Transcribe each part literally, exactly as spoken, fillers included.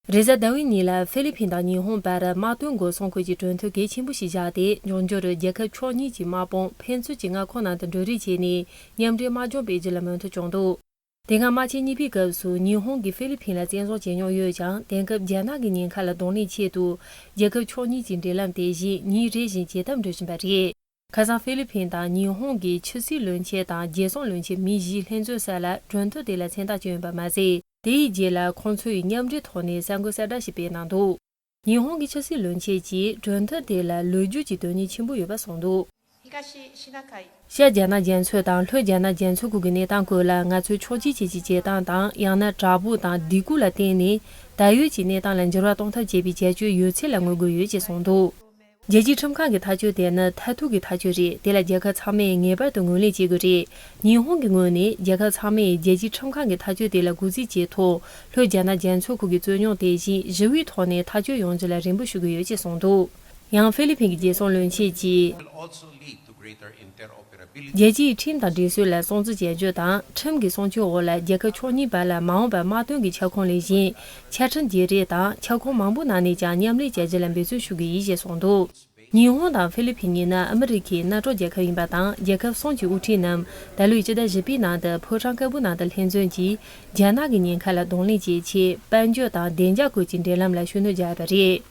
རེས་གཟའ་ཟླ་བའི་ཉིན་ལ་ཧྥི་ལི་ཕིན་དང་ཉི་ཧོང་བར་དམག་དོན་སྒོ་སྲུང་ཁུལ་གྱི་གྲོས་མཐུན་གལ་ཆེན་པོ་ཞིག་བཞག་སྟེ། འབྱུང་འགྱུར་རྒྱལ་ཁབ་ཕྱོགས་གཉིས་ཀྱི་དམག་དཔུང་ཕན་ཚུན་གྱི་མངའ་ཁོངས་ནང་དུ་འགྲོ་རེས་བྱས་ནས། མཉམ་འབྲེལ་དམག་སྦྱོང་སྤེལ་རྒྱུ་ལ་མོས་མཐུན་བྱུང་འདུག་དེ་སྔ་དམག་ཆེན་གཉིས་པའི་སྐབས་སུ་ཉི་ཧོང་གིས་ཧྥི་ལི་ཕིན་ལ་བཙན་བཟུང་བྱས་མྱོང་ཡོད་ཀྱང་། དེང་སྐབས་རྒྱ་ནག་གི་ཉེན་ཁ་ལ་གདོང་ལེན་ཆེད་དུ། རྒྱལ་ཁབ་ཕྱོགས་གཉིས་ཀྱི་འབྲེལ་ལམ་དེ་བཞིན་ཉིན་རེ་བཞིན་ཇེ་དམ་འགྲོ་བཞིན་པ་རེད། ཁ་སང་ཧྥི་ལི་ཕིན་དང་ཉི་ཧོང་གི་ཕྱི་སྲིད་བློན་ཆེན་དང་རྒྱལ་སྲུང་བློན་ཆེན་མི་བཞིའི་ལྷན་འཛོམས་ས་ལ་གྲོས་མཐུན་དེ་ལ་མཚན་རྟགས་བསྐྱོན་ཡོད་པ་མ་ཟད། དེ་ཡི་རྗེས་ལ་ཁོང་ཚོས་མཉམ་འབྲེལ་ཐོག་ནས་གསར་འགོད་གསལ་བསྒྲགས་ཤིག་སྤེལ་གནང་འདུག་ཉི་ཧོང་གི་ཕྱི་སྲིད་བློན་ཆེན་གྱིས་གྲོས་མཐུན་དེ་ལ་ལོ་རྒྱུས་ཀྱི་དོན་སྙིང་ཆེན་པོ་ཡོད་པ་གསུངས་འདུག་ཤར་རྒྱ་ནག་རྒྱ་མཚོ་དང་ལྷོ་རྒྱ་ནག་རྒྱ་མཚོ་ཁུལ་གྱི་གནས་སྟངས་སྐོར་ལ། ང་ཚོས་ཕྱོགས་གཅིག་བྱེད་ཀྱི་བྱེད་སྟངས་དང་། ཡང་ན་དྲག་པོ་དང་སྡིགས་སྐུལ་ལ་བརྟེན་ནས་ད་ཡོད་ཀྱི་གནས་སྟངས་ལ་འགྱུར་བ་གཏོང་ཐབས་བྱེད་པའི་བྱ་སྤྱོད་ཡོད་ཚད་ལ་ངོས་འགོད་ཡོད་ཅེས་གསུངས་འདུག་རྒྱལ་སྤྱིའི་ཁྲིམས་ཁང་གི་ཐག་གཅོད་དེ་ནི་མཐར་ཐུག་གི་ཐག་གཅོད་རེད། དེ་ལ་རྒྱལ་ཁབ་ཚང་མས་ངེས་པར་དུ་ངོས་ལེན་བྱེད་དགོས་རེད། ཉི་ཧོང་གི་ངོས་ནས་རྒྱལ་ཁབ་ཚང་མས་རྒྱལ་སྤྱིའི་ཁྲིམས་ཁང་གི་ཐག་གཅོད་དེ་ལ་གུས་བརྩི་བྱེད་ཐོག་ལྷོ་རྒྱ་ནག་རྒྱ་མཚོ་ཁུལ་གྱི་རྩོད་རྙོག་དེ་བཞིན་ཞི་བའི་ཐོག་ནས་ཐག་གཅོད་ཡོང་རྒྱུ་ལ་རེ་འབོད་ཞུ་གི་ཡོད་ཅེས་གསུངས་འདུག་ཡང་ཧྥི་ལི་ཕིན་གྱི་རྒྱལ་སྲུང་བློན་ཆེན་གྱིས། རྒྱལ་སྤྱིའི་ཁྲིམས་དང་སྒྲིག་སྲོལ་ལ་སྲུང་བརྩི་བྱ་རྒྱུ་དང་། ཁྲིམས་ཀྱི་སྲུང་སྐྱོབ་འོག་ལ་རྒྱལ་ཁབ་ཕྱོགས་གཉིས་བར་ལ་མ་འོངས་པར་དམག་དོན་གྱི་ཁྱབ་ཁོངས་ལས་གཞན་ཆ་འཕྲིན་བརྗེ་རེས་དང་། ཁྱབ་ཁོངས་མང་པོ་ནང་ནས་ཀྱང་མཉམ་ལས་བྱ་རྒྱུ་ལ་འབད་བརྩོན་ཞུ་གི་ཡིན་ཞེས་གསུངས་འདུག་ཉི་ཧོང་དང་ཧྥི་ལི་ཕིན་གཉིས་ནི་ཨ་མི་རི་ཁའི་མནའ་གྲོགས་རྒྱལ་ཁབ་ཡིན་པ་དང་། རྒྱལ་ཁབ་གསུམ་གྱི་དབུ་ཁྲིད་རྣམས་ད་ལོའི་སྤྱི་ཟླ་བཞི་པའི་ནང་དུ་ཕོ་བྲང་དཀར་པོའི་ནང་དུ་ལྷན་འཛོམས་ཀྱིས། རྒྱ་ནག་གི་ཉེན་ཁ་ལ་གདོང་ལེན་བྱེད་ཆེད་དཔལ་འབྱོར་དང་བདེ་འཇགས་སྐོར་གྱི་འབྲེལ་ལམ་ལ་ཤུགས་སྣོན་བརྒྱབ་པ་རེད།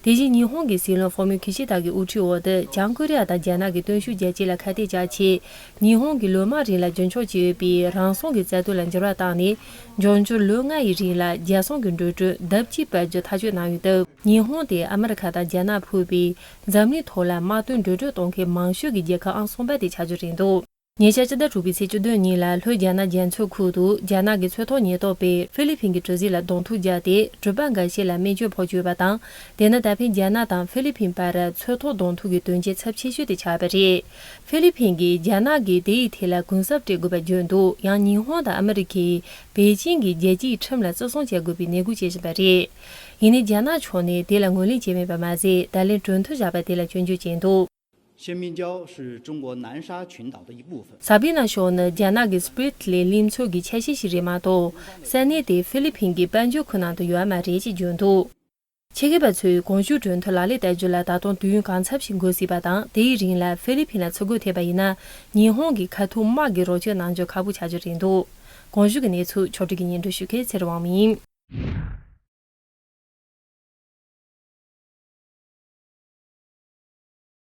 དེ་བཞིན་ཉི་ཧོང་གི་སྲིད་བློན་ཧྥོ་མིའོ་ཁི་ཤི་ད་གི་དབུ་ཁྲིད་འོག་ཏུ། བྱང་ཀོ་རི་ཡ་དང་རྒྱ་ནག་གི་སྟོན་ཤུགས་རྒྱ་སྐྱེད་ལ་ཁ་གཏད་བཅག་ཆེད། ཉི་ཧོང་གི་ལོ་མང་རིང་ལ་རྒྱུན་འཁྱོངས་བྱས་ཡོད་པའི་རང་སྲུང་གི་རྩ་དོན་ལ་འགྱུར་བ་བཏང་ནས། འབྱུང་འགྱུར་ལོ་ལྔ་ཡི་རིང་ལ་རྒྱལ་སྲུང་གི་འགྲོ་གྲོན་ལྡབ་གཅིག་སྤར་རྒྱུ་ཐག་གཅོད་གནང་ཡོད་སྟབས། ཉི་ཧོང་དེ་ཨ་མི་རི་ཁ་དང་རྒྱ་ནག་ཕུད་པའི་འཛམ་གླིང་ཐོག་ལ་དམག་དོན་འགྲོ་གྲོན་གཏོང་མཁན་མང་ཤོས་ཀྱི་རྒྱལ་ཁབ་ཨང་གསུམ་པ་དེ་ཆགས་རྒྱུ་རེད་འདུག་ཉེ་ཆར་སྤྱི་ཟླ་དྲུག་པའི་ཚེས་བཅུ་བདུན་ཉིན་ལ་ལྷོ་རྒྱ་ནག་རྒྱ་མཚོ་ཁུལ་དུ་རྒྱ་ནག་གི་མཚོ་ཐོག་ཉེན་རྟོག་པས་ཧྥི་ལི་ཕིན་གྱི་གྲུ་གཟིངས་ལ་གདོང་ཐུག་བརྒྱབ་སྟེ། གྲུ་པ་འགའ་ཤས་ལ་རྨས་སྐྱོན་ཕོག་ཡོད་པ་དང་། དེ་ནི་ད་ཕན་རྒྱ་ནག་དང་ཧྥི་ལི་ཕིན་བར་མཚོ་ཐོག་གདོང་ཐུག་གི་དོན་རྐྱེན་ཚབས་ཆེ་ཤོས་དེ་ཆགས་པ་རེད། ཧྥི་ལི་ཕིན་གྱིས་རྒྱ་ནག་གིས་དེ་ཡི་ཐད་ལ་གུན་གསབ་སྤྲད་དགོས་པ་བརྗོད་འདུག་ཡང་ཉི་ཧོང་དང་ཨ་མི་རི་ཀས་པེ་ཅིང་གིས་རྒྱལ་སྤྱིའི་ཁྲིམས་ལ་བརྩི་སྲུང་བྱ་དགོས་པའི་ནན་སྐུལ་བྱེད་བཞིན་པ་རེད། ཡིན་ནའི་རྒྱ་ནག་ཕྱོགས་ནས་དེ་ལ་ངོས་ལེན་བྱས་མེད་པ་མ་ཟད། ད་ལན་གྲོས་མཐུན་བཞག་པ་དེ་ལ་སྐྱོན་བརྗོད་བྱས་འདུག 仙宾礁是中国南沙群岛的一部分。 ས་པི་ན་ཤོག་ནི་རྒྱ་ནག་གི་སྤྲེ་ལི་གླིང་མཚོ་གི་ཆ་ཤས་ཤིག་རེད་མ་གཏོགས། ས་གནས་དེ་ཧྥི་ལི་ཕིན་གྱི་དཔལ་འབྱོར་ཁུལ་ནང་དུ་ཡོད་མ་རེད་ཅེས་བརྗོད་འདུག་ཆེད་མཁས་པ་ཚོས་གོང་ཞུས་གྲོས་མཐུན་ལག་ལེན་བསྟར་རྒྱུ་ལ་ད་དུང་དུས་ཡུན་གང་འཚམ་ཞིག་འགོར་སྲིད་པ་དང་། དེའི་རིང་ལ་ཧྥི་ལི་ཕིན་ལ་ཚུར་རྒོལ་ཐེབས་པ་ཡིན་ན། ཉི་ཧོང་གིས་ཁ་ཐུག་དམག་གི་རོགས་སྐྱོར་གནང་རྒྱུ་ཁག་པོ་ཆགས་རྒྱུ་རེད་འདུག་གོང་ཞུས་ཀྱི་གནས་ཚུལ་ཕྱོགས་སྒྲིག་གིས་སྙན་སྒྲོན་ཞུ་མཁན་ཚེ་རིང་དབང་མོ་ཡིན།